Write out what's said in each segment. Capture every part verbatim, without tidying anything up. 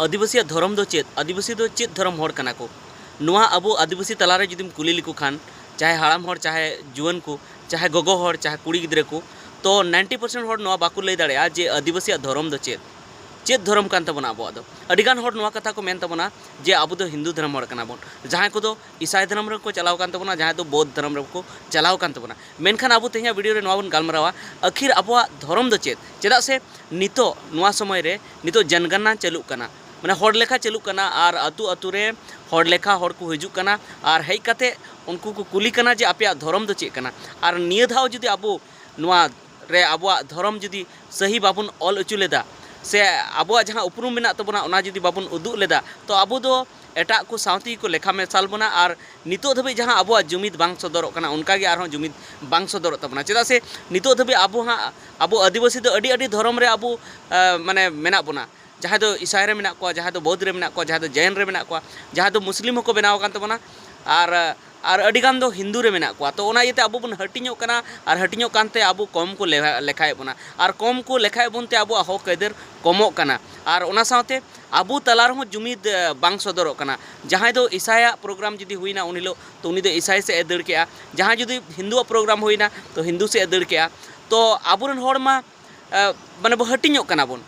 ᱟᱹᱫᱤᱵᱟᱹᱥᱤᱭᱟᱜ ᱫᱷᱚᱨᱚᱢ ᱫᱚ ᱪᱮᱫ? ᱟᱹᱫᱤᱵᱟᱹᱥᱤ ᱫᱚ ᱪᱮᱫ ᱫᱷᱚᱨᱚᱢ ᱦᱚᱲ ᱠᱟᱱᱟ ᱠᱚ? ᱱᱚᱣᱟ ᱟᱵᱚ ᱟᱹᱫᱤᱵᱟᱹᱥᱤ ᱛᱟᱞᱟᱨᱮ ᱡᱩᱫᱤᱢ ᱠᱩᱞᱤ ᱞᱮᱠᱚ ᱠᱷᱟᱱ, ᱪᱟᱦᱮ ᱦᱟᱲᱟᱢ ᱦᱚᱲ, ᱪᱟᱦᱮ ᱡᱩᱣᱟᱹᱱ ᱠᱚ, ᱪᱟᱦᱮ ᱜᱚᱜᱚ ᱦᱚᱲ, ᱪᱟᱦᱮ ᱠᱩᱲᱤ ᱜᱤᱫᱽᱨᱟᱹ ᱠᱚ, ᱛᱚ ninety percent ᱦᱚᱲ ᱱᱚᱣᱟ ᱵᱟᱠᱚ ᱞᱟᱹᱭ ᱫᱟᱲᱮᱭᱟᱜᱼᱟ ᱡᱮ ᱟᱹᱫᱤᱵᱟᱹᱥᱤᱭᱟᱜ ᱫᱷᱚᱨᱚᱢ ᱫᱚ ᱪᱮᱫ, ᱪᱮᱫ ᱫᱷᱚᱨᱚᱢ ᱠᱟᱱ ᱛᱟᱵᱚᱱᱟ ᱟᱵᱚᱣᱟᱜ ᱫᱚ᱾ ᱟᱹᱰᱤᱜᱟᱱ ᱦᱚᱲ ᱱᱚᱣᱟ ᱠᱟᱛᱷᱟ ᱠᱚ ᱢᱮᱱ ᱛᱟᱵᱚᱱᱟ ᱡᱮ ᱟᱵᱚ ᱫᱚ ᱦᱤᱱᱫᱩ ᱫᱷᱚᱨᱚᱢ ᱦᱚᱲ ᱠᱟᱱᱟ ᱵᱚᱱ᱾ ᱡᱟᱦᱟᱸᱭ ᱠᱚᱫᱚ ᱤᱥᱟᱭ ᱫᱷᱚᱨᱚᱢ ᱨᱮᱠᱚ ᱪᱟᱞᱟᱣ ᱟᱠᱟᱱ ᱛᱟᱵᱚᱱᱟ, ᱡᱟᱦᱟᱸᱭ ᱫᱚ ᱵᱳᱫᱷ ᱫᱷᱚᱨᱚᱢ ᱨᱮᱠᱚ ᱪᱟᱞᱟᱣ ᱟᱠᱟᱱ ᱛᱟᱵᱚᱱᱟ᱾ ᱢᱮᱱᱠᱷᱟᱱ ᱟᱵᱚ ᱛᱮᱦᱮᱧᱟᱜ video ᱨᱮ ᱱᱚᱣᱟ ᱵᱚᱱ ᱜᱟᱞᱢᱟᱨᱟᱣᱟ, ᱟᱹᱠᱷᱤᱨ ᱟᱵᱚᱣᱟᱜ ᱫᱷᱚᱨᱚᱢ ᱫᱚ ᱪᱮᱫ? ᱪᱮᱫᱟᱜ ᱥᱮ ᱱᱤᱛᱚᱜ ᱱᱚᱣᱟ ᱥᱚᱢᱚᱭ ᱨᱮ ᱱᱤᱛᱚᱜ ᱡᱚᱱᱜᱚᱱᱱᱟ ᱪᱟᱹᱞᱩᱜ ᱠᱟᱱᱟ, ᱢᱟᱱᱮ ᱦᱚᱲ ᱞᱮᱠᱷᱟ ᱪᱟᱹᱞᱩᱜ ᱠᱟᱱᱟ, ᱟᱨ ᱟᱹᱛᱩ ᱟᱹᱛᱩ ᱨᱮ ᱦᱚᱲ ᱞᱮᱠᱷᱟ ᱦᱚᱲ ᱠᱚ ᱦᱤᱡᱩᱜ ᱠᱟᱱᱟ, ᱟᱨ ᱦᱮᱡ ᱠᱟᱛᱮ ᱩᱱᱠᱩ ᱠᱚ ᱠᱩᱞᱤ ᱠᱟᱱᱟ ᱡᱮ ᱟᱯᱮᱭᱟᱜ ᱫᱷᱚᱨᱚᱢ ᱫᱚ ᱪᱮᱫ ᱠᱟᱱᱟ? ᱟᱨ ᱱᱤᱭᱟᱹ ᱫᱷᱟᱣ ᱡᱩᱫᱤ ᱟᱵᱚ ᱱᱚᱣᱟ ᱨᱮ ᱟᱵᱚᱣᱟᱜ ᱫᱷᱚᱨᱚᱢ ᱡᱩᱫᱤ ᱥᱟᱹᱦᱤ ᱵᱟᱵᱚᱱ ᱚᱞ ᱦᱚᱪᱚ ᱞᱮᱫᱟ, ᱥᱮ ᱟᱵᱚᱣᱟᱜ ᱡᱟᱦᱟᱸ ᱩᱯᱨᱩᱢ ᱢᱮᱱᱟᱜ ᱛᱟᱵᱚᱱᱟ ᱚᱱᱟ ᱡᱩᱫᱤ ᱵᱟᱵᱚᱱ ᱩᱫᱩᱜ ᱞᱮᱫᱟ, ᱛᱚ ᱟᱵᱚ ᱫᱚ ᱮᱴᱟᱜ ᱠᱚ ᱥᱟᱶ ᱛᱮᱜᱮ ᱠᱚ ᱞᱮᱠᱷᱟ ᱢᱮᱥᱟᱞ ᱵᱚᱱᱟ᱾ ᱟᱨ ᱱᱤᱛᱚᱜ ᱫᱷᱟᱹᱵᱤᱡ ᱡᱟᱦᱟᱸ ᱟᱵᱚᱣᱟᱜ ᱡᱩᱢᱤᱫ ᱵᱟᱝ ᱥᱚᱫᱚᱨᱚᱜ ᱠᱟᱱᱟ, ᱚᱱᱠᱟ ᱜᱮ ᱟᱨᱦᱚᱸ ᱡᱩᱢᱤᱫ ᱵᱟᱝ ᱥᱚᱫᱚᱨᱚᱜ ᱛᱟᱵᱚᱱᱟ᱾ ᱪᱮᱫᱟᱜ ᱥᱮ ᱱᱤᱛᱚᱜ ᱫᱷᱟᱹᱵᱤᱡ ᱟᱵᱚ ᱦᱟᱸᱜ, ᱟᱵᱚ ᱟᱹᱫᱤᱵᱟᱹᱥᱤ ᱫᱚ ᱟᱹᱰᱤ ᱟᱹᱰᱤ ᱫᱷᱚᱨᱚᱢ ᱨᱮ ᱟᱵᱚ, ᱟᱸ, ᱢᱟᱱᱮ ᱢᱮᱱᱟᱜ ᱵᱚᱱᱟ᱾ ᱡᱟᱦᱟᱸᱭ ᱫᱚ ᱤᱥᱟᱭ ᱨᱮ ᱢᱮᱱᱟᱜ ᱠᱚᱣᱟ, ᱡᱟᱦᱟᱸᱭ ᱫᱚ ᱵᱳᱫᱷ ᱨᱮ ᱢᱮᱱᱟᱜ ᱠᱚᱣᱟ, ᱡᱟᱦᱟᱸᱭ ᱫᱚ ᱡᱮᱱ ᱨᱮ ᱢᱮᱱᱟᱜ ᱠᱚᱣᱟ, ᱡᱟᱦᱟᱸᱭ ᱫᱚ ᱢᱩᱥᱞᱤᱢ ᱦᱚᱸᱠᱚ ᱵᱮᱱᱟᱣ ᱟᱠᱟᱱ ᱛᱟᱵᱚᱱᱟ, ᱟᱨ, ᱟᱨ ᱟᱹᱰᱤ ᱜᱟᱱ ᱫᱚ ᱦᱤᱱᱫᱩ ᱨᱮ ᱢᱮᱱᱟᱜ ᱠᱚᱣᱟ᱾ ᱛᱚ ᱚᱱᱟ ᱤᱭᱟᱹᱛᱮ ᱟᱵᱚ ᱵᱚᱱ ᱦᱟᱹᱴᱤᱧᱚᱜ ᱠᱟᱱᱟ, ᱟᱨ ᱦᱟᱹᱴᱤᱧᱚᱜ ᱠᱟᱱᱛᱮ ᱟᱵᱚ ᱠᱚᱢ ᱠᱚ ᱞᱮᱠᱷᱟ-, ᱞᱮᱠᱷᱟᱭᱮᱫ ᱵᱚᱱᱟ, ᱟᱨ ᱠᱚᱢ ᱠᱚ ᱞᱮᱠᱷᱟᱭᱮᱫ ᱵᱚᱱᱛᱮ ᱟᱵᱚᱣᱟᱜ ᱦᱚᱠ ᱟᱹᱭᱫᱟᱹᱨ ᱠᱚᱢᱚᱜ ᱠᱟᱱᱟ᱾ ᱟᱨ ᱚᱱᱟ ᱥᱟᱶᱛᱮ ᱟᱵᱚ ᱛᱟᱞᱟ ᱨᱮᱦᱚᱸ ᱡᱩᱢᱤᱫ, ᱮ, ᱵᱟᱝ ᱥᱚᱫᱚᱨᱚᱜ ᱠᱟᱱᱟ᱾ ᱡᱟᱦᱟᱸᱭ ᱫᱚ ᱤᱥᱟᱭᱟᱜ program ᱡᱩᱫᱤ ᱦᱩᱭᱱᱟ ᱩᱱ ᱦᱤᱞᱳᱜ, ᱛᱚ ᱩᱱᱤ ᱫᱚ ᱤᱥᱟᱭ ᱥᱮᱫ ᱮ ᱫᱟᱹᱲ ᱠᱮᱜᱼᱟ᱾ ᱡᱟᱦᱟᱸᱭ ᱡᱩᱫᱤ ᱦᱤᱱᱫᱩᱣᱟᱜ program ᱦᱩᱭᱱᱟ, ᱛᱚ ᱦᱤᱱᱫᱩ ᱥᱮᱫ ᱮ ᱫᱟᱹᱲ ᱠᱮᱜᱼᱟ᱾ ᱛᱚ ᱟᱵᱚᱨᱮᱱ ᱦᱚᱲ ᱢᱟ, ᱮ, ᱢᱟᱱᱮ ᱵᱚ ᱦᱟᱹᱴᱤᱧᱚᱜ ᱠᱟᱱᱟ ᱵᱚᱱ᱾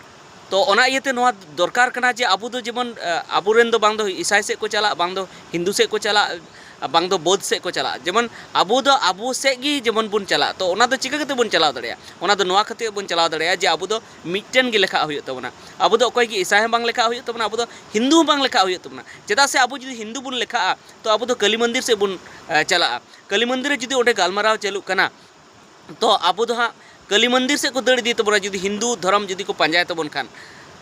ᱛᱚ ᱚᱱᱟ ᱤᱭᱟᱹᱛᱮ ᱱᱚᱣᱟ ᱫᱚᱨᱠᱟᱨ ᱠᱟᱱᱟ ᱡᱮ ᱟᱵᱚ ᱫᱚ ᱡᱮᱢᱚᱱ, ᱮ, ᱟᱵᱚᱨᱮᱱ ᱫᱚ ᱵᱟᱝ ᱫᱚ ᱤᱥᱟᱭ ᱥᱮᱫ ᱠᱚ ᱪᱟᱞᱟᱜ, ᱵᱟᱝ ᱫᱚ ᱦᱤᱱᱫᱩ ᱥᱮᱫ ᱠᱚ ᱪᱟᱞᱟᱜ, ᱵᱟᱝ ᱫᱚ ᱵᱳᱫᱷ ᱥᱮᱫ ᱠᱚ ᱪᱟᱞᱟᱜ, ᱡᱮᱢᱚᱱ ᱟᱵᱚ ᱫᱚ ᱟᱵᱚ ᱥᱮᱫ ᱜᱮ ᱡᱮᱢᱚᱱ ᱵᱚᱱ ᱪᱟᱞᱟᱜ᱾ ᱛᱚ ᱚᱱᱟ ᱫᱚ ᱪᱤᱠᱟᱹ ᱠᱟᱛᱮ ᱵᱚᱱ ᱪᱟᱞᱟᱣ ᱫᱟᱲᱮᱭᱟᱜᱼᱟ? ᱚᱱᱟ ᱫᱚ ᱱᱚᱣᱟ ᱠᱷᱟᱹᱛᱤᱨ ᱵᱚᱱ ᱪᱟᱞᱟᱣ ᱫᱟᱲᱮᱭᱟᱜᱼᱟ ᱡᱮ ᱟᱵᱚ ᱫᱚ ᱢᱤᱫᱴᱮᱱ ᱜᱮ ᱞᱮᱠᱷᱟᱜ ᱦᱩᱭᱩᱜ ᱛᱟᱵᱚᱱᱟ᱾ ᱟᱵᱚ ᱫᱚ ᱚᱠᱚᱭ ᱜᱮ ᱤᱥᱟᱭ ᱦᱚᱸ ᱵᱟᱝ ᱞᱮᱠᱷᱟᱜ ᱦᱩᱭᱩᱜ ᱛᱟᱵᱚᱱᱟ, ᱟᱵᱚ ᱫᱚ ᱦᱤᱱᱫᱩ ᱦᱚᱸ ᱵᱟᱝ ᱞᱮᱠᱷᱟᱜ ᱦᱩᱭᱩᱜ ᱛᱟᱵᱚᱱᱟ᱾ ᱪᱮᱫᱟᱜ ᱥᱮ ᱟᱵᱚ ᱡᱩᱫᱤ ᱦᱤᱱᱫᱩ ᱵᱚᱱ ᱞᱮᱠᱷᱟᱜᱼᱟ, ᱛᱚ ᱟᱵᱚ ᱫᱚ ᱠᱟᱞᱤ ᱢᱚᱱᱫᱤᱨ ᱥᱮᱫ ᱵᱚᱱ, ᱮ, ᱪᱟᱞᱟᱜᱼᱟ᱾ ᱠᱟᱞᱤ ᱢᱚᱱᱫᱤᱨ ᱨᱮ ᱡᱩᱫᱤ ᱚᱸᱰᱮ ᱜᱟᱞᱢᱟᱨᱟᱣ ᱪᱟᱹᱞᱩᱜ ᱠᱟᱱᱟ, ᱛᱚ ᱟᱵᱚ ᱫᱚ ᱦᱟᱸᱜ ᱠᱟᱹᱞᱤ ᱢᱚᱱᱫᱤᱨ ᱥᱮᱫ ᱠᱚ ᱫᱟᱹᱲ ᱤᱫᱤ ᱛᱟᱵᱚᱱᱟ, ᱡᱩᱫᱤ ᱦᱤᱱᱫᱩ ᱫᱷᱚᱨᱚᱢ ᱡᱩᱫᱤ ᱠᱚ ᱯᱟᱸᱡᱟᱭ ᱛᱟᱵᱚᱱ ᱠᱷᱟᱱ᱾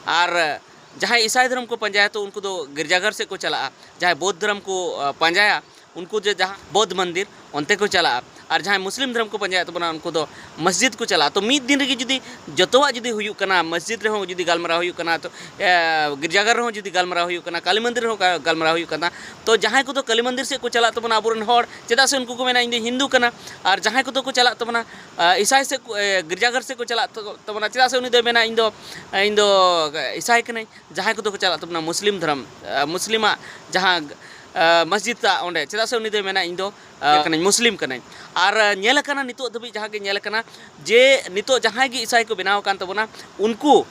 ᱟᱨ ᱡᱟᱦᱟᱸᱭ ᱤᱥᱟᱭ ᱫᱷᱚᱨᱚᱢ ᱠᱚ ᱯᱟᱸᱡᱟᱭᱟ, ᱛᱚ ᱩᱱᱠᱩ ᱫᱚ ᱜᱤᱨᱡᱟᱜᱷᱚᱨ ᱥᱮᱫ ᱠᱚ ᱪᱟᱞᱟᱜᱼᱟ᱾ ᱡᱟᱦᱟᱸᱭ ᱵᱳᱫᱷ ᱫᱷᱚᱨᱚᱢ ᱠᱚ, ᱟ, ᱯᱟᱸᱡᱟᱭᱟ, ᱩᱱᱠᱩ ᱡᱮ ᱡᱟᱦᱟᱸ ᱵᱳᱫᱷ ᱢᱚᱱᱫᱤᱨ, ᱚᱱᱛᱮ ᱠᱚ ᱪᱟᱞᱟᱜᱼᱟ᱾ ᱟᱨ ᱡᱟᱦᱟᱸᱭ ᱢᱩᱥᱞᱤᱢ ᱫᱷᱚᱨᱚᱢ ᱠᱚ ᱯᱟᱸᱡᱟᱭᱮᱫ ᱛᱟᱵᱚᱱᱟ, ᱩᱱᱠᱩ ᱫᱚ ᱢᱚᱥᱡᱤᱫ ᱠᱚ ᱪᱟᱞᱟᱜᱼᱟ᱾ ᱛᱚ ᱢᱤᱫ ᱫᱤᱱ ᱨᱮᱜᱮ ᱡᱩᱫᱤ ᱡᱚᱛᱚᱣᱟᱜ ᱡᱩᱫᱤ ᱦᱩᱭᱩᱜ ᱠᱟᱱᱟ, ᱢᱚᱥᱡᱤᱫ ᱨᱮᱦᱚᱸ ᱡᱩᱫᱤ ᱜᱟᱞᱢᱟᱨᱟᱣ ᱦᱩᱭᱩᱜ ᱠᱟᱱᱟ, ᱛᱚ, ᱮ, ᱜᱤᱨᱡᱟᱜᱷᱚᱨ ᱨᱮᱦᱚᱸ ᱡᱩᱫᱤ ᱜᱟᱞᱢᱟᱨᱟᱣ ᱦᱩᱭᱩᱜ ᱠᱟᱱᱟ, ᱠᱟᱞᱤ ᱢᱚᱱᱫᱤᱨ ᱨᱮᱦᱚᱸ ᱜᱟ-, ᱜᱟᱞᱢᱟᱨᱟᱣ ᱦᱩᱭᱩᱜ ᱠᱟᱱᱟ, ᱛᱚ ᱡᱟᱦᱟᱸᱭ ᱠᱚᱫᱚ ᱠᱟᱞᱤ ᱢᱚᱱᱫᱤᱨ ᱥᱮᱫ ᱠᱚ ᱪᱟᱞᱟᱜ ᱛᱟᱵᱚᱱᱟ ᱟᱵᱚᱨᱮᱱ ᱦᱚᱲ, ᱪᱮᱫᱟᱜ ᱥᱮ ᱩᱱᱠᱩ ᱠᱚ ᱢᱮᱱᱟ, "ᱤᱧ ᱫᱚ ᱦᱤᱱᱫᱩ ᱠᱟᱱᱟ", ᱟᱨ ᱡᱟᱦᱟᱸᱭ ᱠᱚᱫᱚ ᱠᱚ ᱪᱟᱞᱟᱜ ᱛᱟᱵᱚᱱᱟ, ᱟ, ᱤᱥᱟᱭ ᱥᱮᱫ ᱠᱚ, ᱮ, ᱜᱤᱨᱡᱟᱜᱷᱚᱨ ᱥᱮᱫ ᱠᱚ ᱪᱟᱞᱟᱜ ᱛᱟ-, ᱛᱟᱵᱚᱱᱟ, ᱪᱮᱫᱟᱜ ᱥᱮ ᱩᱱᱤ ᱫᱚᱭ ᱢᱮᱱᱟ, "ᱤᱧ ᱫᱚ, ᱤᱧ ᱫᱚ ᱤᱥᱟᱭ ᱠᱟᱹᱱᱟᱹᱧ", ᱡᱟᱦᱟᱸᱭ ᱠᱚᱫᱚ ᱠᱚ ᱪᱟᱞᱟᱜ ᱛᱟᱵᱚᱱᱟ ᱢᱩᱥᱞᱤᱢ ᱫᱷᱚᱨᱚᱢ, ᱟ, ᱢᱩᱥᱞᱤᱢᱟᱜ ᱡᱟᱦᱟᱸ, ᱟ, ᱢᱚᱥᱡᱤᱫ ᱛᱟᱜ ᱚᱸᱰᱮ, ᱪᱮᱫᱟᱜ ᱥᱮ ᱩᱱᱤ ᱫᱚᱭ ᱢᱮᱱᱟ, "ᱤᱧ ᱫᱚ, ᱟ, ᱠᱟᱹᱱᱟᱹᱧ, ᱢᱩᱥᱞᱤᱢ ᱠᱟᱹᱱᱟᱹᱧ᱾" ᱟᱨ, ᱟ, ᱧᱮᱞ ᱟᱠᱟᱱᱟ, ᱱᱤᱛᱚᱜ ᱫᱷᱟᱹᱵᱤᱡ ᱡᱟᱦᱟᱸ ᱜᱮ ᱧᱮᱞ ᱟᱠᱟᱱᱟ, ᱡᱮ ᱱᱤᱛᱚᱜ ᱡᱟᱦᱟᱸᱭ ᱜᱮ ᱤᱥᱟᱭ ᱠᱚ ᱵᱮᱱᱟᱣ ᱟᱠᱟᱱ ᱛᱟᱵᱚᱱᱟ, ᱩᱱᱠᱩ,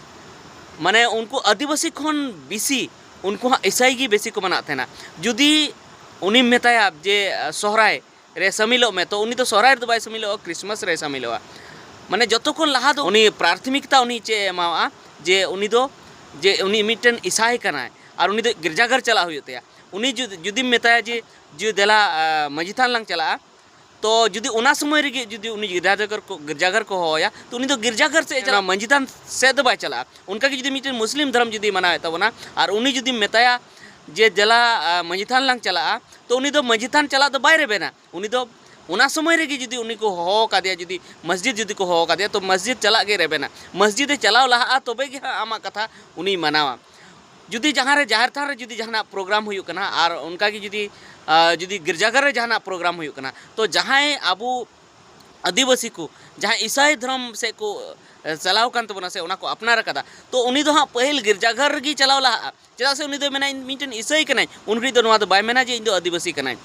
ᱢᱟᱱᱮ, ᱩᱱᱠᱩ ᱟᱹᱫᱤᱵᱟᱹᱥᱤ ᱠᱷᱚᱱ ᱵᱮᱥᱤ ᱩᱱᱠᱩ ᱦᱟᱸᱜ ᱤᱥᱟᱭ ᱜᱮ ᱵᱮᱥᱤ ᱠᱚ ᱢᱟᱱᱟᱜ ᱛᱟᱦᱮᱱᱟ᱾ ᱡᱩᱫᱤ ᱩᱱᱤᱢ ᱢᱮᱛᱟᱭᱟ ᱡᱮ, ᱟ, ᱥᱚᱦᱨᱟᱭ ᱨᱮ ᱥᱟᱹᱢᱤᱞᱚᱜ ᱢᱮ, ᱛᱚ ᱩᱱᱤ ᱫᱚ ᱥᱚᱦᱨᱟᱭ ᱨᱮᱫᱚ ᱵᱟᱭ ᱥᱟᱹᱢᱤᱞᱚᱜᱼᱟ, ᱠᱨᱤᱥᱢᱟᱥ ᱨᱮ ᱥᱟᱹᱢᱤᱞᱚᱜᱼᱟ᱾ ᱢᱟᱱᱮ ᱡᱚᱛᱚ ᱠᱷᱚᱱ ᱞᱟᱦᱟ ᱫᱚ ᱩᱱᱤ ᱯᱨᱟᱛᱷᱚᱢᱤᱠᱛᱟ ᱩᱱᱤ ᱪᱮᱫ ᱮ ᱮᱢᱟᱣᱟᱜᱼᱟ, ᱡᱮ ᱩᱱᱤ ᱫᱚ, ᱡᱮ ᱩᱱᱤ ᱢᱤᱫᱴᱮᱱ ᱤᱥᱟᱭ ᱠᱟᱱᱟᱭ ᱟᱨ ᱩᱱᱤ ᱫᱚ ᱜᱤᱨᱡᱟᱜᱷᱚᱨ ᱪᱟᱞᱟᱜ ᱦᱩᱭᱩᱜ ᱛᱟᱭᱟ᱾ ᱩᱱᱤ ᱡᱩᱫᱤ, ᱡᱩᱫᱤᱢ ᱢᱮᱛᱟᱭᱟ ᱡᱮ, ᱡᱮ ᱫᱮᱞᱟ, ᱟ, ᱢᱟᱹᱡᱷᱤ ᱛᱷᱟᱱ ᱞᱟᱝ ᱪᱟᱞᱟᱜᱼᱟ, ᱛᱚ ᱡᱩᱫᱤ ᱚᱱᱟ ᱥᱚᱢᱚᱭ ᱨᱮᱜᱮ ᱡᱩᱫᱤ ᱩᱱᱤ ᱜᱤᱨᱡᱟᱜᱷᱚᱨ ᱠᱚ, ᱜᱤᱨᱡᱟᱜᱷᱚᱨ ᱠᱚ ᱦᱚᱦᱚᱣᱟᱭᱟ, ᱛᱚ ᱩᱱᱤ ᱫᱚ ᱜᱤᱨᱡᱟᱜᱷᱚᱨ ᱥᱮᱫ ᱮ ᱪᱟᱞᱟᱜᱼᱟ, ᱢᱟᱹᱡᱷᱤ ᱛᱷᱟᱱ ᱥᱮᱫ ᱫᱚ ᱵᱟᱭ ᱪᱟᱞᱟᱜᱼᱟ᱾ ᱚᱱᱠᱟᱜᱮ ᱡᱩᱫᱤ ᱢᱤᱫᱴᱮᱱ ᱢᱩᱥᱞᱤᱢ ᱫᱷᱚᱨᱚᱢ ᱡᱩᱫᱤ ᱢᱟᱱᱟᱣᱮᱫ ᱛᱟᱵᱚᱱᱟ ᱟᱨ ᱩᱱᱤ ᱡᱩᱫᱤᱢ ᱢᱮᱛᱟᱭᱟ ᱡᱮ, "ᱫᱮᱞᱟ, ᱟ, ᱢᱟᱹᱡᱷᱤ ᱛᱷᱟᱱ ᱞᱟᱝ ᱪᱟᱞᱟᱜᱼᱟ", ᱛᱚ ᱩᱱᱤ ᱫᱚ ᱢᱟᱹᱡᱷᱤ ᱛᱷᱟᱱ ᱪᱟᱞᱟᱜ ᱫᱚ ᱵᱟᱭ ᱨᱮᱵᱮᱱᱟ᱾ ᱩᱱᱤ ᱫᱚ ᱚᱱᱟ ᱥᱚᱢᱚᱭ ᱨᱮᱜᱮ ᱡᱩᱫᱤ ᱩᱱᱤ ᱠᱚ ᱦᱚᱦᱚ ᱟᱠᱟᱫᱮᱭᱟ, ᱡᱩᱫᱤ ᱢᱚᱥᱡᱤᱫ ᱡᱩᱫᱤ ᱠᱚ ᱦᱚᱦᱚ ᱟᱠᱟᱫᱮᱭᱟ, ᱛᱚ ᱢᱚᱥᱡᱤᱫ ᱪᱟᱞᱟᱜ ᱜᱮ ᱨᱮᱵᱮᱱᱟ᱾ ᱢᱚᱥᱡᱤᱫ ᱮ ᱪᱟᱞᱟᱣ ᱞᱟᱦᱟᱜᱼᱟ, ᱛᱚᱵᱮ ᱜᱮ ᱦᱟᱸᱜ ᱟᱢᱟᱜ ᱠᱟᱛᱷᱟ ᱩᱱᱤᱭ ᱢᱟᱱᱟᱣᱟ᱾ ᱡᱩᱫᱤ ᱡᱟᱦᱟᱸ ᱨᱮ ᱡᱟᱦᱮᱨ ᱛᱷᱟᱱ ᱨᱮ ᱡᱩᱫᱤ ᱡᱟᱦᱟᱱᱟᱜ ᱯᱨᱳᱜᱨᱟᱢ ᱦᱩᱭᱩᱜ ᱠᱟᱱᱟ ᱟᱨ ᱚᱱᱠᱟ ᱜᱮ ᱡᱩᱫᱤ, ᱟ, ᱡᱩᱫᱤ ᱜᱤᱨᱡᱟᱜᱷᱚᱨ ᱨᱮ ᱡᱟᱦᱟᱱᱟᱜ ᱯᱨᱳᱜᱨᱟᱢ ᱦᱩᱭᱩᱜ ᱠᱟᱱᱟ, ᱛᱚ ᱡᱟᱦᱟᱸᱭ ᱟᱵᱚ ᱟᱹᱫᱤᱵᱟᱹᱥᱤ ᱠᱚ ᱡᱟᱦᱟᱸᱭ ᱤᱥᱟᱭ ᱫᱷᱚᱨᱚᱢ ᱥᱮᱫ ᱠᱚ, ᱮ, ᱪᱟᱞᱟᱣ ᱠᱟᱱ ᱛᱟᱵᱚᱱᱟ ᱥᱮ ᱚᱱᱟ ᱠᱚ ᱟᱯᱱᱟᱨ ᱟᱠᱟᱫᱟ, ᱛᱚ ᱩᱱᱤ ᱫᱚ ᱦᱟᱸᱜ ᱯᱟᱹᱦᱤᱞ ᱜᱤᱨᱡᱟᱜᱷᱚᱨ ᱨᱮᱜᱮ ᱪᱟᱞᱟᱣ ᱞᱟᱦᱟᱜᱼᱟ᱾ ᱪᱮᱫᱟᱜ ᱥᱮ ᱩᱱᱤ ᱫᱚᱭ ᱢᱮᱱᱟ, "ᱤᱧ ᱢᱤᱫᱴᱮᱱ ᱤᱥᱟᱹᱭ ᱠᱟᱹᱱᱟᱹᱧ", ᱩᱱ ᱜᱷᱟᱹᱲᱤᱡ ᱫᱚ ᱱᱚᱣᱟ ᱫᱚ ᱵᱟᱭ ᱢᱮᱱᱟ ᱡᱮ ᱤᱧ ᱫᱚ ᱟᱹᱫᱤᱵᱟᱹᱥᱤ ᱠᱟᱹᱱᱟᱹᱧ᱾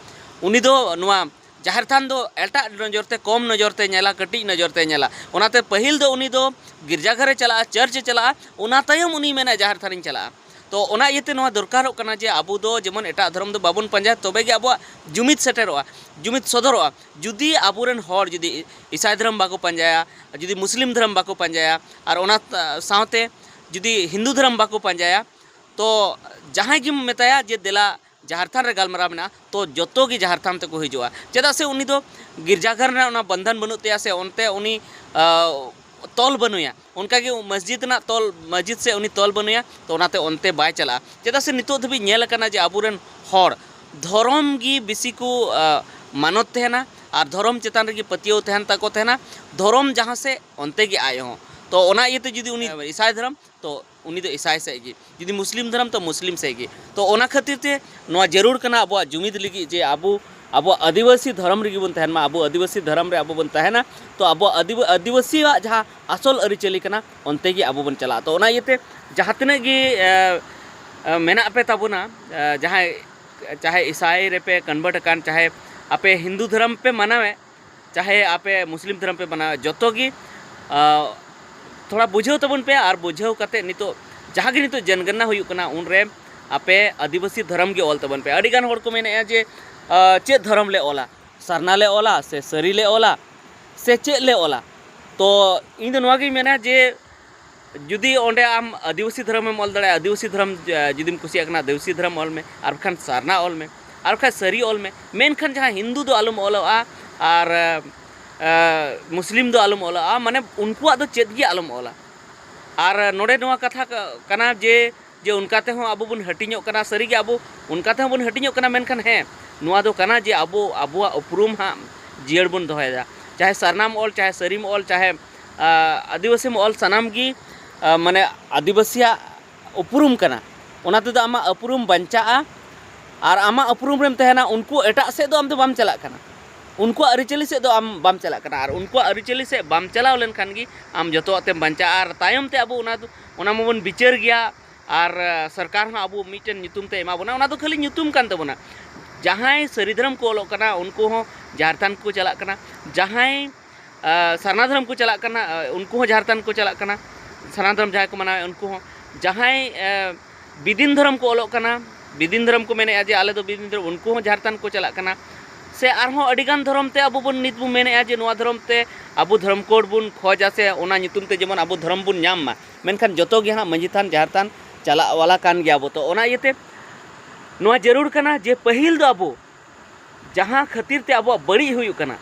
ᱩᱱᱤ ᱫᱚ ᱱᱚᱣᱟ ᱡᱟᱦᱮᱨ ᱛᱷᱟᱱ ᱫᱚ ᱮᱴᱟᱜ ᱱᱚᱡᱚᱨ ᱛᱮ, ᱠᱚᱢ ᱱᱚᱡᱚᱨ ᱛᱮ ᱧᱮᱞᱟ, ᱠᱟᱹᱴᱤᱡ ᱱᱚᱡᱚᱨ ᱛᱮ ᱧᱮᱞᱟ᱾ ᱚᱱᱟᱛᱮ ᱯᱟᱹᱦᱤᱞ ᱫᱚ ᱩᱱᱤ ᱫᱚ ᱜᱤᱨᱡᱟᱜᱷᱚᱨᱮ ᱪᱟᱞᱟᱜᱼᱟ, ᱪᱟᱨᱪ ᱮ ᱪᱟᱞᱟᱜᱼᱟ, ᱚᱱᱟ ᱛᱟᱭᱚᱢ ᱩᱱᱤ ᱢᱮᱱᱟ ᱡᱟᱦᱮᱨ ᱛᱷᱟᱱᱤᱧ ᱪᱟᱞᱟᱜᱼᱟ᱾ ᱛᱚ ᱚᱱᱟ ᱤᱭᱟᱹᱛᱮ ᱱᱚᱣᱟ ᱫᱚᱨᱠᱟᱨᱚᱜ ᱠᱟᱱᱟ ᱡᱮ ᱟᱵᱚ ᱫᱚ ᱡᱮᱢᱚᱱ ᱮᱴᱟᱜ ᱫᱷᱚᱨᱚᱢ ᱫᱚ ᱵᱟᱵᱚᱱ ᱯᱟᱸᱡᱟᱭᱟ, ᱛᱚᱵᱮ ᱜᱮ ᱟᱵᱚᱣᱟᱜ ᱡᱩᱢᱤᱫ ᱥᱮᱴᱮᱨᱚᱜᱼᱟ, ᱡᱩᱢᱤᱫ ᱥᱚᱫᱚᱨᱚᱜᱼᱟ᱾ ᱡᱩᱫᱤ ᱟᱵᱚᱨᱮᱱ ᱦᱚᱲ ᱡᱩᱫᱤ ᱤᱥᱟᱭ ᱫᱷᱚᱨᱚᱢ ᱵᱟᱠᱚ ᱯᱟᱸᱡᱟᱭᱟ, ᱡᱩᱫᱤ ᱢᱩᱥᱞᱤᱢ ᱫᱷᱚᱨᱚᱢ ᱵᱟᱠᱚ ᱯᱟᱸᱡᱟᱭᱟ, ᱟᱨ ᱚᱱᱟ ᱥᱟᱶᱛᱮ ᱡᱩᱫᱤ ᱦᱤᱱᱫᱩ ᱫᱷᱚᱨᱚᱢ ᱵᱟᱠᱚ ᱯᱟᱸᱡᱟᱭᱟ, ᱛᱚ ᱡᱟᱦᱟᱸᱭ ᱜᱮᱢ ᱢᱮᱛᱟᱭᱟ ᱡᱮ ᱫᱮᱞᱟ ᱡᱟᱦᱮᱨ ᱛᱷᱟᱱ ᱨᱮ ᱜᱟᱞᱢᱟᱨᱟᱣ ᱢᱮᱱᱟᱜᱼᱟ, ᱛᱚ ᱡᱚᱛᱚ ᱜᱮ ᱡᱟᱦᱮᱨ ᱛᱷᱟᱱ ᱛᱮᱠᱚ ᱦᱤᱡᱩᱜᱼᱟ᱾ ᱪᱮᱫᱟᱜ ᱥᱮ ᱩᱱᱤ ᱫᱚ ᱜᱤᱨᱡᱟᱜᱷᱚᱨ ᱨᱮᱱᱟᱜ ᱚᱱᱟ ᱵᱚᱱᱫᱷᱚᱱ ᱵᱟᱹᱱᱩᱜ ᱛᱟᱭᱟ, ᱥᱮ ᱚᱱᱛᱮ ᱩᱱᱤ, ᱟ, ᱛᱚᱞ ᱵᱟᱹᱱᱩᱭᱟ᱾ ᱚᱱᱠᱟᱜᱮ ᱢᱚᱥᱡᱤᱫ ᱨᱮᱱᱟᱜ ᱛᱚᱞ, ᱢᱚᱥᱡᱤᱫ ᱥᱮ ᱩᱱᱤ ᱛᱚᱞ ᱵᱟᱹᱱᱩᱭᱟ, ᱛᱚ ᱚᱱᱟᱛᱮ ᱚᱱᱛᱮ ᱵᱟᱭ ᱪᱟᱞᱟᱜᱼᱟ᱾ ᱪᱮᱫᱟᱜ ᱥᱮ ᱱᱤᱛᱚᱜ ᱫᱷᱟᱹᱵᱤᱡ ᱧᱮᱞ ᱟᱠᱟᱱᱟ ᱡᱮ ᱟᱵᱚᱨᱮᱱ ᱦᱚᱲ ᱫᱷᱚᱨᱚᱢ ᱜᱮ ᱵᱮᱥᱤ ᱠᱚ, ᱟ, ᱢᱟᱱᱚᱛ ᱛᱟᱦᱮᱱᱟ, ᱟᱨ ᱫᱷᱚᱨᱚᱢ ᱪᱮᱛᱟᱱ ᱨᱮᱜᱮ ᱯᱟᱹᱛᱭᱟᱹᱣ ᱛᱟᱦᱮᱱ ᱛᱟᱠᱚ ᱛᱟᱦᱮᱱᱟ᱾ ᱫᱷᱚᱨᱚᱢ ᱡᱟᱦᱟᱸ ᱥᱮᱫ, ᱚᱱᱛᱮ ᱜᱮ ᱟᱡ ᱦᱚᱸ᱾ ᱛᱚ ᱚᱱᱟ ᱤᱭᱟᱹᱛᱮ ᱡᱩᱫᱤ ᱩᱱᱤ ᱤᱥᱟᱭ ᱫᱷᱚᱨᱚᱢ, ᱛᱚ ᱩᱱᱤ ᱫᱚ ᱤᱥᱟᱭ ᱥᱮᱫ ᱜᱮ, ᱡᱩᱫᱤ ᱢᱩᱥᱞᱤᱢ ᱫᱷᱚᱨᱚᱢ, ᱛᱚ ᱢᱩᱥᱞᱤᱢ ᱥᱮᱫ ᱜᱮ᱾ ᱛᱚ ᱚᱱᱟ ᱠᱷᱟᱹᱛᱤᱨ ᱛᱮ ᱱᱚᱣᱟ ᱡᱟᱹᱨᱩᱲ ᱠᱟᱱᱟ ᱟᱵᱚᱣᱟᱜ ᱡᱩᱢᱤᱫ ᱞᱟᱹᱜᱤᱫ, ᱡᱮ ᱟᱵᱚ ᱟᱵᱚᱣᱟᱜ ᱟᱹᱫᱤᱵᱟᱹᱥᱤ ᱫᱷᱚᱨᱚᱢ ᱨᱮᱜᱮ ᱵᱚᱱ ᱛᱟᱦᱮᱱ ᱢᱟ, ᱟᱵᱚ ᱟᱹᱫᱤᱵᱟᱹᱥᱤ ᱫᱷᱚᱨᱚᱢ ᱨᱮ ᱟᱵᱚ ᱵᱚᱱ ᱛᱟᱦᱮᱱᱟ᱾ ᱛᱚ ᱟᱵᱚᱣᱟᱜ ᱟᱹᱫᱤᱵᱟᱹ-, ᱟᱹᱫᱤᱵᱟᱹᱥᱤᱭᱟᱜ ᱡᱟᱦᱟᱸ ᱟᱥᱚᱞ ᱟᱹᱨᱤᱪᱟᱹᱞᱤ ᱠᱟᱱᱟ, ᱚᱱᱛᱮ ᱜᱮ ᱟᱵᱚ ᱵᱚᱱ ᱪᱟᱞᱟᱜᱼᱟ᱾ ᱛᱚ ᱚᱱᱟ ᱤᱭᱟᱹᱛᱮ ᱡᱟᱦᱟᱸ ᱛᱤᱱᱟᱹᱜ ᱜᱮ, ᱮ, ᱮ, ᱢᱮᱱᱟᱜ ᱯᱮ ᱛᱟᱵᱚᱱᱟ, ᱮ, ᱡᱟᱦᱟᱸᱭ, ᱪᱟᱦᱮ ᱤᱥᱟᱭ ᱨᱮᱯᱮ convert ᱟᱠᱟᱱ, ᱪᱟᱦᱮ ᱟᱯᱮ ᱦᱤᱱᱫᱩ ᱫᱷᱚᱨᱚᱢ ᱯᱮ ᱢᱟᱱᱟᱣᱮᱫ, ᱪᱟᱦᱮ ᱟᱯᱮ ᱢᱩᱥᱞᱤᱢ ᱫᱷᱚᱨᱚᱢ ᱯᱮ ᱢᱟᱱᱟᱣᱮᱫ, ᱡᱚᱛᱚ ᱜᱮ, ᱟ, ᱛᱷᱚᱲᱟ ᱵᱩᱡᱷᱟᱹᱣ ᱛᱟᱵᱚᱱ ᱯᱮ᱾ ᱟᱨ ᱵᱩᱡᱷᱟᱹᱣ ᱠᱟᱛᱮ ᱱᱤᱛᱚᱜ ᱡᱟᱦᱟᱸ ᱜᱮ ᱱᱤᱛᱚᱜ ᱡᱚᱱᱜᱚᱱᱱᱟ ᱦᱩᱭᱩᱜ ᱠᱟᱱᱟ, ᱩᱱᱨᱮ ᱟᱯᱮ ᱟᱹᱫᱤᱵᱟᱹᱥᱤ ᱫᱷᱚᱨᱚᱢ ᱜᱮ ᱚᱞ ᱛᱟᱵᱚᱱ ᱯᱮ᱾ ᱟᱹᱰᱤ ᱜᱟᱱ ᱦᱚᱲ ᱠᱚ ᱢᱮᱱᱮᱫᱼᱟ ᱡᱮ, ᱟ, ᱪᱮᱫ ᱫᱷᱚᱨᱚᱢ ᱞᱮ ᱚᱞᱟ, ᱥᱟᱨᱱᱟ ᱞᱮ ᱚᱞᱟ ᱥᱮ ᱥᱟᱹᱨᱤ ᱞᱮ ᱚᱞᱟ ᱥᱮ ᱪᱮᱫ ᱞᱮ ᱚᱞᱟ? ᱛᱚ ᱤᱧ ᱫᱚ ᱱᱚᱣᱟ ᱜᱤᱧ ᱢᱮᱱᱟ ᱡᱮ ᱡᱩᱫᱤ ᱚᱸᱰᱮ ᱟᱢ ᱟᱹᱫᱤᱵᱟᱹᱥᱤ ᱫᱷᱚᱨᱚᱢᱮᱢ ᱚᱞ ᱫᱟᱲᱮᱭᱟᱜᱼᱟ, ᱟᱹᱫᱤᱵᱟᱹᱥᱤ ᱫᱷᱚᱨᱚᱢ, ᱡᱩᱫᱤᱢ ᱠᱩᱥᱤᱭᱟᱜ ᱠᱟᱱᱟ, ᱟᱹᱫᱤᱵᱟᱹᱥᱤ ᱫᱷᱚᱨᱚᱢ ᱚᱞ ᱢᱮ, ᱟᱨ ᱵᱟᱠᱷᱟᱱ ᱥᱟᱨᱱᱟ ᱚᱞ ᱢᱮ, ᱟᱨ ᱵᱟᱠᱷᱟᱱ ᱥᱟᱹᱨᱤ ᱚᱞ ᱢᱮ᱾ ᱢᱮᱱᱠᱷᱟᱱ ᱡᱟᱦᱟᱸ ᱦᱤᱱᱫᱩ ᱫᱚ ᱟᱞᱚᱢ ᱚᱞᱚᱜᱼᱟ, ᱟᱨ, ᱮ, ᱢᱩᱥᱞᱤᱢ ᱫᱚ ᱟᱞᱚᱢ ᱚᱞᱚᱜᱼᱟ, ᱢᱟᱱᱮ ᱩᱱᱠᱩᱣᱟᱜ ᱫᱚ ᱪᱮᱫ ᱜᱮ ᱟᱞᱚᱢ ᱚᱞᱟ᱾ ᱟᱨ ᱱᱚᱰᱮ ᱱᱚᱣᱟ ᱠᱟᱛᱷᱟ ᱠᱟ-, ᱠᱟᱱᱟ ᱡᱮ, ᱡᱮ ᱚᱱᱠᱟ ᱛᱮᱦᱚᱸ ᱟᱵᱚ ᱵᱚᱱ ᱦᱟᱹᱴᱤᱧᱚᱜ ᱠᱟᱱᱟ, ᱥᱟᱹᱨᱤᱜᱮ ᱟᱵᱚ ᱚᱱᱠᱟ ᱛᱮᱦᱚᱸ ᱵᱚᱱ ᱦᱟᱹᱴᱤᱧᱚᱜ ᱠᱟᱱᱟ, ᱢᱮᱱᱠᱷᱟᱱ ᱦᱮᱸ, ᱱᱚᱣᱟ ᱫᱚ ᱠᱟᱱᱟ ᱡᱮ ᱟᱵᱚ ᱟᱵᱚᱣᱟᱜ ᱩᱯᱨᱩᱢ ᱦᱟᱸᱜ ᱡᱤᱭᱟᱹᱲ ᱵᱚᱱ ᱫᱚᱦᱚᱭᱮᱫᱟ᱾ ᱪᱟᱦᱮ ᱥᱟᱨᱱᱟᱢ ᱚᱞ, ᱪᱟᱦᱮ ᱥᱟᱹᱨᱤᱢ ᱚᱞ, ᱪᱟᱦᱮ, ᱟ, ᱟᱹᱫᱤᱵᱟᱹᱥᱤᱢ ᱚᱞ, ᱥᱟᱱᱟᱢ ᱜᱮ, ᱟ, ᱢᱟᱱᱮ ᱟᱹᱫᱤᱵᱟᱹᱥᱤᱭᱟᱜ ᱩᱯᱨᱩᱢ ᱠᱟᱱᱟ᱾ ᱚᱱᱟ ᱛᱮᱫᱚ ᱟᱢᱟᱜ ᱩᱯᱨᱩᱢ ᱵᱟᱧᱪᱟᱜᱼᱟ᱾ ᱟᱨ ᱟᱢᱟᱜ ᱩᱯᱨᱩᱢ ᱨᱮᱢ ᱛᱟᱦᱮᱱᱟ, ᱩᱱᱠᱩ ᱮᱴᱟᱜ ᱥᱮᱫ ᱫᱚ ᱟᱢ ᱫᱚ ᱵᱟᱢ ᱪᱟᱞᱟᱜ ᱠᱟᱱᱟ, ᱩᱱᱠᱩᱣᱟᱜ ᱟᱹᱨᱤᱪᱟᱹᱞᱤ ᱥᱮᱫ ᱫᱚ ᱟᱢ ᱵᱟᱢ ᱪᱟᱞᱟᱜ ᱠᱟᱱᱟ᱾ ᱟᱨ ᱩᱱᱠᱩᱣᱟᱜ ᱟᱹᱨᱤᱪᱟᱹᱞᱤ ᱥᱮᱫ ᱵᱟᱢ ᱪᱟᱞᱟᱣ ᱞᱮᱱᱠᱷᱟᱱ ᱜᱮ ᱟᱢ ᱡᱚᱛᱚᱣᱟᱜ ᱛᱮᱢ ᱵᱟᱧᱪᱟᱜᱼᱟ᱾ ᱟᱨ ᱛᱟᱭᱚᱢ ᱛᱮ ᱟᱵᱚ ᱚᱱᱟ ᱫᱚ, ᱚᱱᱟ ᱢᱟᱵᱚᱱ ᱵᱤᱪᱟᱹᱨ ᱜᱮᱭᱟ᱾ ᱟᱨ, ᱟ, ᱥᱚᱨᱠᱟᱨ ᱦᱚᱸ ᱟᱵᱚ ᱢᱤᱫᱴᱮᱱ ᱧᱩᱛᱩᱢ ᱛᱮ ᱮᱢᱟ ᱵᱚᱱᱟ, ᱚᱱᱟ ᱫᱚ ᱠᱷᱟᱹᱞᱤ ᱧᱩᱛᱩᱢ ᱠᱟᱱ ᱛᱟᱵᱚᱱᱟ᱾ ᱡᱟᱦᱟᱸᱭ ᱥᱟᱹᱨᱤ ᱫᱷᱚᱨᱚᱢ ᱠᱚ ᱚᱞᱚᱜ ᱠᱟᱱᱟ, ᱩᱱᱠᱩ ᱦᱚᱸ ᱡᱟᱦᱮᱨ ᱛᱷᱟᱱ ᱠᱚ ᱪᱟᱞᱟᱜ ᱠᱟᱱᱟ᱾ ᱡᱟᱦᱟᱸᱭ, ᱟ, ᱥᱟᱨᱱᱟ ᱫᱷᱚᱨᱚᱢ ᱠᱚ ᱪᱟᱞᱟᱜ ᱠᱟᱱᱟ, ᱟ, ᱩᱱᱠᱩ ᱦᱚᱸ ᱡᱟᱦᱮᱨ ᱛᱷᱟᱱ ᱠᱚ ᱪᱟᱞᱟᱜ ᱠᱟᱱᱟ᱾ ᱥᱟᱨᱱᱟ ᱫᱷᱚᱨᱚᱢ ᱡᱟᱦᱟᱸᱭ ᱠᱚ ᱢᱟᱱᱟᱣᱮᱫ, ᱩᱱᱠᱩ ᱦᱚᱸ᱾ ᱡᱟᱦᱟᱸᱭ, ᱟ, ᱵᱤᱫᱤᱱ ᱫᱷᱚᱨᱚᱢ ᱠᱚ ᱚᱞᱚᱜ ᱠᱟᱱᱟ, ᱵᱤᱫᱤᱱ ᱫᱷᱚᱨᱚᱢ ᱠᱚ ᱢᱮᱱᱮᱫᱼᱟ ᱡᱮ ᱟᱞᱮ ᱫᱚ ᱵᱤᱫᱤᱱ ᱫᱷᱚᱨᱚᱢ, ᱩᱱᱠᱩ ᱦᱚᱸ ᱡᱟᱦᱮᱨ ᱛᱷᱟᱱ ᱠᱚ ᱪᱟᱞᱟᱜ ᱠᱟᱱᱟ᱾ ᱥᱮ ᱟᱨᱦᱚᱸ ᱟᱹᱰᱤ ᱜᱟᱱ ᱫᱷᱚᱨᱚᱢ ᱛᱮ ᱟᱵᱚ ᱵᱚᱱ ᱱᱤᱛ ᱵᱚᱱ ᱢᱮᱱᱮᱫᱼᱟ ᱡᱮ ᱱᱚᱣᱟ ᱫᱷᱚᱨᱚᱢ ᱛᱮ ᱟᱵᱚ ᱫᱷᱚᱨᱚᱢ code ᱵᱚᱱ ᱠᱷᱚᱡᱟ ᱥᱮ ᱚᱱᱟ ᱧᱩᱛᱩᱢ ᱛᱮ ᱡᱮᱢᱚᱱ ᱟᱵᱚ ᱫᱷᱚᱨᱚᱢ ᱵᱚᱱ ᱧᱟᱢ ᱢᱟ, ᱢᱮᱱᱠᱷᱟᱱ ᱡᱚᱛᱚ ᱜᱮ ᱦᱟᱸᱜ ᱢᱟᱺᱡᱷᱤ ᱛᱷᱟᱱ, ᱡᱟᱦᱮᱨ ᱛᱷᱟᱱ ᱪᱟᱞᱟᱜ ᱣᱟᱞᱟ ᱠᱟᱱ ᱜᱮᱭᱟ ᱵᱚ᱾ ᱛᱚ ᱚᱱᱟ ᱤᱭᱟᱹᱛᱮ ᱱᱚᱣᱟ ᱡᱟᱹᱨᱩᱲ ᱠᱟᱱᱟ ᱡᱮ ᱯᱟᱹᱦᱤᱞ ᱫᱚ ᱟᱵᱚ ᱡᱟᱦᱟᱸ ᱠᱷᱟᱹᱛᱤᱨ ᱛᱮ ᱟᱵᱚᱣᱟᱜ ᱵᱟᱹᱲᱤᱡ ᱦᱩᱭᱩᱜ ᱠᱟᱱᱟ,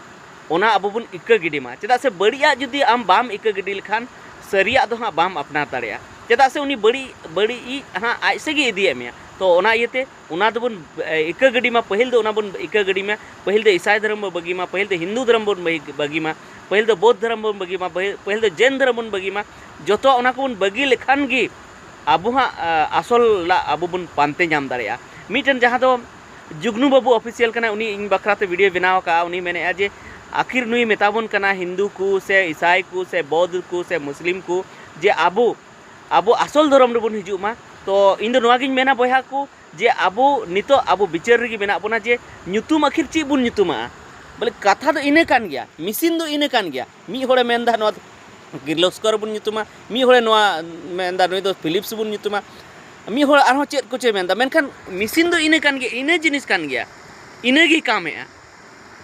ᱚᱱᱟ ᱟᱵᱚ ᱵᱚᱱ ᱤᱠᱟᱹ ᱜᱤᱰᱤ ᱢᱟ᱾ ᱪᱮᱫᱟᱜ ᱥᱮ ᱵᱟᱹᱲᱤᱡᱟᱜ ᱡᱩᱫᱤ ᱟᱢ ᱵᱟᱢ ᱤᱠᱟᱹ ᱜᱤᱰᱤ ᱞᱮᱠᱷᱟᱱ, ᱥᱟᱹᱨᱤᱭᱟᱜ ᱫᱚ ᱦᱟᱸᱜ ᱵᱟᱢ ᱟᱯᱱᱟᱨ ᱫᱟᱲᱮᱭᱟᱜᱼᱟ᱾ ᱪᱮᱫᱟᱜ ᱥᱮ ᱩᱱᱤ ᱵᱟᱹᱲᱤᱡ, ᱵᱟᱹᱲᱤᱡ ᱤᱡ ᱦᱟᱸᱜ ᱟᱡ ᱥᱮᱫ ᱜᱮ ᱤᱫᱤᱭᱮᱫ ᱢᱮᱭᱟ᱾ ᱛᱚ ᱚᱱᱟ ᱤᱭᱟᱹᱛᱮ ᱚᱱᱟ ᱫᱚᱵᱚᱱ, ᱮ, ᱤᱠᱟᱹ ᱜᱤᱰᱤ ᱢᱟ, ᱯᱟᱹᱦᱤᱞ ᱫᱚ ᱚᱱᱟ ᱵᱚᱱ ᱤᱠᱟᱹ ᱜᱤᱰᱤ ᱢᱟ, ᱯᱟᱹᱦᱤᱞ ᱫᱚ ᱤᱥᱟᱭ ᱫᱷᱚᱨᱚᱢ ᱵᱚᱱ ᱵᱟᱹᱜᱤ ᱢᱟ, ᱯᱟᱹᱦᱤᱞ ᱫᱚ ᱦᱤᱱᱫᱩ ᱫᱷᱚᱨᱚᱢ ᱵᱚᱱ ᱵᱟᱹᱜᱤ, ᱵᱟᱹᱜᱤ ᱢᱟ, ᱯᱟᱹᱦᱤᱞ ᱫᱚ ᱵᱳᱫᱷ ᱫᱷᱚᱨᱚᱢ ᱵᱚᱱ ᱵᱟᱹᱜᱤ ᱢᱟ, ᱯᱟᱹᱦᱤᱞ, ᱯᱟᱹᱦᱤᱞ ᱫᱚ ᱡᱮᱱ ᱫᱷᱚᱨᱚᱢ ᱵᱚᱱ ᱵᱟᱹᱜᱤ ᱢᱟ᱾ ᱡᱚᱛᱚ ᱚᱱᱟ ᱠᱚᱵᱚᱱ ᱵᱟᱹᱜᱤ ᱞᱮᱠᱷᱟᱱ ᱜᱮ ᱟᱵᱚ ᱦᱟᱸᱜ, ᱟ, ᱟᱥᱚᱞᱟᱜ ᱟᱵᱚ ᱵᱚᱱ ᱯᱟᱱᱛᱮ ᱧᱟᱢ ᱫᱟᱲᱮᱭᱟᱜᱼᱟ᱾ ᱢᱤᱫᱴᱮᱱ ᱡᱟᱦᱟᱸ ᱫᱚ ᱡᱩᱜᱽᱱᱩ ᱵᱟᱹᱵᱩ ᱚᱯᱷᱤᱥᱤᱭᱟᱞ ᱠᱟᱱᱟᱭ, ᱩᱱᱤ ᱤᱧ ᱵᱟᱠᱷᱨᱟ ᱛᱮ ᱵᱷᱤᱰᱤᱭᱳ ᱵᱮᱱᱟᱣ ᱟᱠᱟᱫᱼᱟ᱾ ᱩᱱᱤ ᱢᱮᱱᱮᱫᱼᱟ ᱡᱮ ᱟᱹᱠᱷᱤᱨ ᱱᱩᱭ ᱢᱮᱛᱟ ᱵᱚᱱ ᱠᱟᱱᱟ ᱦᱤᱱᱫᱩ ᱠᱚ ᱥᱮ ᱤᱥᱟᱭ ᱠᱚ ᱥᱮ ᱵᱳᱫᱷ ᱠᱚ ᱥᱮ ᱢᱩᱥᱞᱤᱢ ᱠᱚ ᱡᱮ ᱟᱵᱚ, ᱟᱵᱚ ᱟᱥᱚᱞ ᱫᱷᱚᱨᱚᱢ ᱨᱮᱵᱚᱱ ᱦᱤᱡᱩᱜ ᱢᱟ᱾ ᱛᱚ ᱤᱧ ᱫᱚ ᱱᱚᱣᱟ ᱜᱤᱧ ᱢᱮᱱᱟ ᱵᱚᱭᱦᱟ ᱠᱚ, ᱡᱮ ᱟᱵᱚ ᱱᱤᱛᱚᱜ ᱟᱵᱚ ᱵᱤᱪᱟᱹᱨ ᱨᱮᱜᱮ ᱢᱮᱱᱟᱜ ᱵᱚᱱᱟ ᱡᱮ ᱧᱩᱛᱩᱢ ᱟᱹᱠᱷᱤᱨ ᱪᱮᱫ ᱵᱚᱱ ᱧᱩᱛᱩᱢᱟᱜᱼᱟ? ᱵᱚᱞᱮ ᱠᱟᱛᱷᱟ ᱫᱚ ᱤᱱᱟᱹ ᱠᱟᱱ ᱜᱮᱭᱟ, ᱢᱮᱥᱤᱱ ᱫᱚ ᱤᱱᱟᱹ ᱠᱟᱱ ᱜᱮᱭᱟ᱾ ᱢᱤᱫ ᱦᱚᱲᱮ ᱢᱮᱱᱫᱟ ᱱᱚᱣᱟ ᱫᱚ ᱠᱤᱨᱞᱳᱥᱠᱚᱨ ᱵᱚᱱ ᱧᱩᱛᱩᱢᱟ, ᱢᱤᱫ ᱦᱚᱲᱮ ᱱᱚᱣᱟ ᱢᱮᱱᱫᱟ ᱱᱩᱭ ᱫᱚ ᱯᱷᱤᱞᱤᱯᱥ ᱵᱚᱱ ᱧᱩᱛᱩᱢᱟ, ᱢᱤᱫ ᱦᱚᱲ ᱟᱨᱦᱚᱸ ᱪᱮᱫ ᱠᱚᱪᱚᱭ ᱢᱮᱱᱫᱟ, ᱢᱮᱱᱠᱷᱟᱱ ᱢᱮᱥᱤᱱ ᱫᱚ ᱤᱱᱟᱹ ᱠᱟᱱ ᱜᱮᱭᱟ, ᱤᱱᱟᱹ ᱡᱤᱱᱤᱥ ᱠᱟᱱ ᱜᱮᱭᱟ, ᱤᱱᱟᱹᱜᱮᱭ ᱠᱟᱢᱮᱜᱼᱟ᱾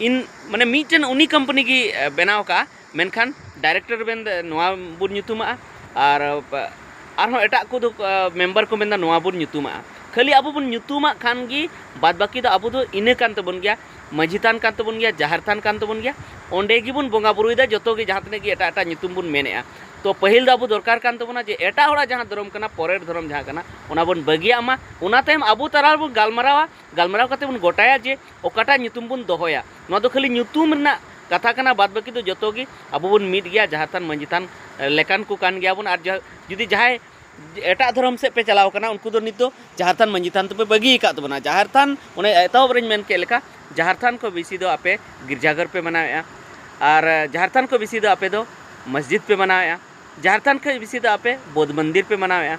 ᱤᱱ ᱢᱟᱱᱮ ᱢᱤᱫᱴᱮᱱ ᱩᱱᱤ ᱠᱳᱢᱯᱟᱱᱤ ᱜᱮ, ᱮ, ᱵᱮᱱᱟᱣ ᱠᱟᱜᱼᱟ, ᱢᱮᱱᱠᱷᱟᱱ ᱰᱟᱭᱨᱮᱠᱴᱚᱨ ᱢᱮᱱᱫᱟ ᱱᱚᱣᱟ ᱵᱚᱱ ᱧᱩᱛᱩᱢᱟᱜᱼᱟ, ᱟᱨ, ᱟ, ᱟᱨᱦᱚᱸ ᱮᱴᱟᱜ ᱠᱚᱫᱚ, ᱟ, ᱢᱮᱢᱵᱟᱨ ᱠᱚ ᱢᱮᱱᱫᱟ ᱱᱚᱣᱟ ᱵᱚᱱ ᱧᱩᱛᱩᱢᱟᱜᱼᱟ᱾ ᱠᱷᱟᱹᱞᱤ ᱟᱵᱚ ᱵᱚᱱ ᱧᱩᱛᱩᱢᱟᱜ ᱠᱷᱟᱱ ᱜᱮ, ᱵᱟᱫ ᱵᱟᱹᱠᱤ ᱫᱚ ᱟᱵᱚ ᱫᱚ ᱤᱱᱟᱹ ᱠᱟᱱ ᱛᱟᱵᱚᱱ ᱜᱮᱭᱟ, ᱢᱟᱹᱡᱷᱤ ᱛᱷᱟᱱ ᱠᱟᱱ ᱛᱟᱵᱚᱱ ᱜᱮᱭᱟ, ᱡᱟᱦᱮᱨ ᱛᱷᱟᱱ ᱠᱟᱱ ᱛᱟᱵᱚᱱ ᱜᱮᱭᱟ, ᱚᱸᱰᱮ ᱜᱮᱵᱚᱱ ᱵᱚᱸᱜᱟ ᱵᱩᱨᱩᱭᱮᱫᱟ᱾ ᱡᱚᱛᱚ ᱜᱮ ᱡᱟᱦᱟᱸ ᱛᱤᱱᱟᱹᱜ ᱜᱮ ᱮᱴᱟᱜ ᱮᱴᱟᱜ ᱧᱩᱛᱩᱢ ᱵᱚᱱ ᱢᱮᱱᱮᱜᱼᱟ, ᱛᱚ ᱯᱟᱹᱦᱤᱞ ᱫᱚ ᱟᱵᱚ ᱫᱚᱨᱠᱟᱨ ᱠᱟᱱ ᱛᱟᱵᱚᱱᱟ ᱡᱮ ᱮᱴᱟᱜ ᱦᱚᱲᱟᱜ ᱡᱟᱦᱟᱸ ᱫᱷᱚᱨᱚᱢ ᱠᱟᱱᱟ, ᱯᱚᱨᱮᱨ ᱫᱷᱚᱨᱚᱢ ᱡᱟᱦᱟᱸ ᱠᱟᱱᱟ, ᱚᱱᱟ ᱵᱚᱱ ᱵᱟᱹᱜᱤᱭᱟᱜ ᱢᱟ᱾ ᱚᱱᱟ ᱛᱟᱭᱚᱢ ᱟᱵᱚ ᱛᱟᱞᱟ ᱨᱮᱵᱚᱱ ᱜᱟᱞᱢᱟᱨᱟᱣᱟ, ᱜᱟᱞᱢᱟᱨᱟᱣ ᱠᱟᱛᱮ ᱵᱚᱱ ᱜᱚᱴᱟᱭᱟ ᱡᱮ ᱚᱠᱟᱴᱟᱜ ᱧᱩᱛᱩᱢ ᱵᱚᱱ ᱫᱚᱦᱚᱭᱟ᱾ ᱱᱚᱣᱟ ᱫᱚ ᱠᱷᱟᱹᱞᱤ ᱧᱩᱛᱩᱢ ᱨᱮᱱᱟᱜ ᱠᱟᱛᱷᱟ ᱠᱟᱱᱟ, ᱵᱟᱫ ᱵᱟᱹᱠᱤ ᱫᱚ ᱡᱚᱛᱚ ᱜᱮ ᱟᱵᱚ ᱵᱚᱱ ᱢᱤᱫ ᱜᱮᱭᱟ, ᱡᱟᱦᱮᱨ ᱛᱷᱟᱱ ᱢᱟᱹᱡᱷᱤ ᱛᱷᱟᱱ, ᱮ, ᱞᱮᱠᱟᱱ ᱠᱚ ᱠᱟᱱ ᱜᱮᱭᱟ ᱵᱚᱱ᱾ ᱟᱨ ᱡᱟ-, ᱡᱩᱫᱤ ᱡᱟᱦᱟᱸᱭ ᱮᱴᱟᱜ ᱫᱷᱚᱨᱚᱢ ᱥᱮᱫ ᱯᱮ ᱪᱟᱞᱟᱣ ᱠᱟᱱᱟ, ᱩᱱᱠᱩ ᱫᱚ ᱱᱤᱛ ᱫᱚ ᱡᱟᱦᱮᱨ ᱛᱷᱟᱱ ᱢᱟᱹᱡᱷᱤ ᱛᱷᱟᱱ ᱫᱚᱯᱮ ᱵᱟᱹᱜᱤ ᱟᱠᱟᱫ ᱛᱟᱵᱚᱱᱟ᱾ ᱡᱟᱦᱮᱨ ᱛᱷᱟᱱ, ᱚᱱᱮ ᱮᱛᱚᱦᱚᱵ ᱨᱮᱧ ᱢᱮᱱ ᱠᱮᱫ ᱞᱮᱠᱟ, ᱡᱟᱦᱮᱨ ᱛᱷᱟᱱ ᱠᱷᱚᱱ ᱵᱮᱥᱤ ᱫᱚ ᱟᱯᱮ ᱜᱤᱨᱡᱟᱜᱷᱚᱨ ᱯᱮ ᱢᱟᱱᱟᱣᱮᱫᱼᱟ, ᱟᱨ ᱡᱟᱦᱮᱨ ᱛᱷᱟᱱ ᱠᱷᱚᱱ ᱵᱮᱥᱤ ᱫᱚ ᱟᱯᱮ ᱫᱚ ᱢᱚᱥᱡᱤᱫ ᱯᱮ ᱢᱟᱱᱟᱣᱮᱫᱼᱟ, ᱡᱟᱦᱮᱨ ᱛᱷᱟᱱ ᱠᱷᱚᱱ ᱵᱮᱥᱤ ᱫᱚ ᱟᱯᱮ ᱵᱳᱫᱷ ᱢᱚᱱᱫᱤᱨ ᱯᱮ ᱢᱟᱱᱟᱣᱮᱫᱼᱟ᱾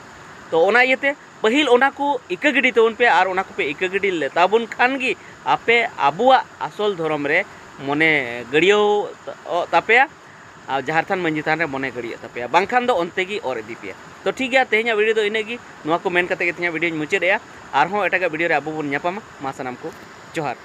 ᱛᱚ ᱚᱱᱟ ᱤᱭᱟᱹᱛᱮ ᱯᱟᱹᱦᱤᱞ ᱚᱱᱟ ᱠᱚ ᱤᱠᱟᱹ ᱜᱤᱰᱤ ᱛᱟᱵᱚᱱ ᱯᱮ, ᱟᱨ ᱚᱱᱟ ᱠᱚᱯᱮ ᱤᱠᱟᱹ ᱜᱤᱰᱤ ᱞᱮ ᱛᱟᱵᱚᱱ ᱠᱷᱟᱱ ᱜᱮ ᱟᱯᱮ ᱟᱵᱚᱣᱟᱜ ᱟᱥᱚᱞ ᱫᱷᱚᱨᱚᱢ ᱨᱮ ᱢᱚᱱᱮ ᱜᱟᱹᱲᱭᱟᱹᱣ ᱛᱟᱯᱮᱭᱟ, ᱟᱨ ᱡᱟᱦᱮᱨ ᱛᱷᱟᱱ ᱢᱟᱹᱡᱷᱤ ᱛᱷᱟᱱ ᱨᱮ ᱢᱚᱱᱮ ᱜᱟᱹᱲᱭᱟᱹᱜ ᱛᱟᱯᱮᱭᱟ, ᱵᱟᱝᱠᱷᱟᱱ ᱫᱚ ᱚᱱᱛᱮ ᱜᱮ ᱚᱨ ᱤᱫᱤ ᱯᱮᱭᱟ᱾ ᱛᱚ ᱴᱷᱤᱠ ᱜᱮᱭᱟ, ᱛᱮᱦᱮᱧᱟᱜ ᱵᱷᱤᱰᱤᱭᱳ ᱫᱚ ᱤᱱᱟᱹᱜ ᱜᱮ᱾ ᱱᱚᱣᱟ ᱠᱚ ᱢᱮᱱ ᱠᱟᱛᱮ ᱜᱮ ᱛᱮᱦᱮᱧᱟᱜ ᱵᱷᱤᱰᱤᱭᱳᱧ ᱢᱩᱪᱟᱹᱫᱮᱜᱼᱟ᱾ ᱟᱨᱦᱚᱸ ᱮᱴᱟᱜᱟᱜ ᱵᱷᱤᱰᱤᱭᱳ ᱨᱮ ᱟᱵᱚ ᱵᱚᱱ ᱧᱟᱯᱟᱢᱟ᱾ ᱢᱟ ᱥᱟᱱᱟᱢ ᱠᱚ ᱡᱚᱦᱟᱨ᱾